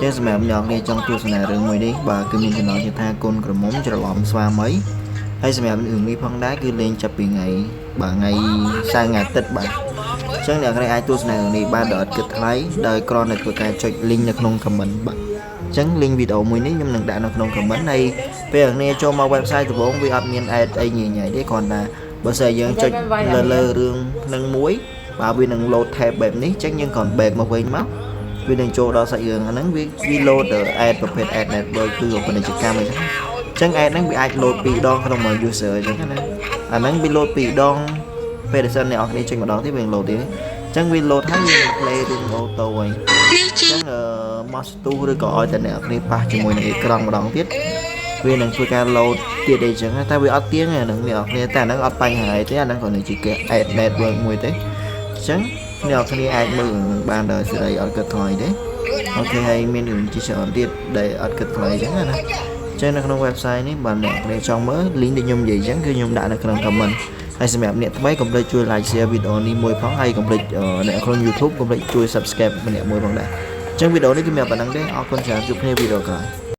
ចឹងសម្រាប់អ្នកនរចង់ទស្សនារឿងមួយនេះបាទគឺមានចំណងជើងថាកូនក្រមុំច្រឡំស្វាមីហើយសម្រាប់រឿងនេះផងដែរគឺលេងចាប់ពីថ្ងៃបាទថ្ងៃសៅរ៍ថ្ងៃអាទិត្យបាទអញ្ចឹងអ្នកនរអាចទស្សនារឿងនេះបានដោយអត់គិតថ្លៃដោយគ្រាន់តែធ្វើការចុច link នៅក្នុង comment បាទអញ្ចឹង link វីដេអូមួយនេះខ្ញុំនឹងដាក់នៅក្នុង comment ហើយពេលអ្នកនរចូលមក website ដំបូងវាអត់មាន ad អីញ៉ៃញ៉ៃទេគ្រាន់តែបើសិនយើងចុចលើលើរឿងនឹងមួយបាទវានឹង load tab បែបនេះអញ្ចឹងយើងគ្រាន់ back មកវិញមកវានឹងចូលដល់សាច់រឿងហ្នឹងវាវា load ad ប្រភេទ ad network គឺពាណិជ្ជកម្មអញ្ចឹងអញ្ចឹង ad ហ្នឹងវាអាច load ពីរដងក្នុងមួយ user អញ្ចឹងណាអាហ្នឹងវា load ពីរដងពេលដែលសិនអ្នកនរគ្នាចេញម្ដងទៀតវានឹង load ទៀតអញ្ចឹងវា load ហើយវានឹង play រឿង auto ហើយអញ្ចឹងអឺមកស្ទុះឬក៏ឲ្យតែអ្នកនរគ្នាប៉ះជាមួយនឹងអេក្រង់ម្ដងទៀតវានឹងធ្វើការ load ទៀតអីចឹងតែវាអត់ទៀងទេអាហ្នឹងអ្នកនរគ្នាតែអាហ្នឹងអត់បញ្ហាអីទេអាហ្នឹងគ្រាន់តែជាគេ ad network មួយទេអញ្ចឹងអ្នកនរគ្នាអាចមើលរឿងបានដោយសេរីអត់គិតថ្លៃទេOK ហើយមានរឿងជាច្រើនទៀតដែលអត់គិតថ្លៃអញ្ចឹងណាអញ្ចឹងនៅក្នុង website នេះបើអ្នកគ្នាចង់មើល link ដែលខ្ញុំនិយាយអញ្ចឹងគឺខ្ញុំដាក់នៅក្នុង comment ហើយសម្រាប់អ្នកថ្មីកុំភ្លេចជួយ like share វីដេអូនេះមួយផងហើយកុំភ្លេចអ្នកក្នុង YouTube កុំភ្លេចជួយ subscribe ម្នាក់មួយផងដែរអញ្ចឹងវីដេអូនេះគឺមានប៉ុណ្ណឹងទេអរគុណច្រើនជួបគ្នាវីដេអូក្រោយ។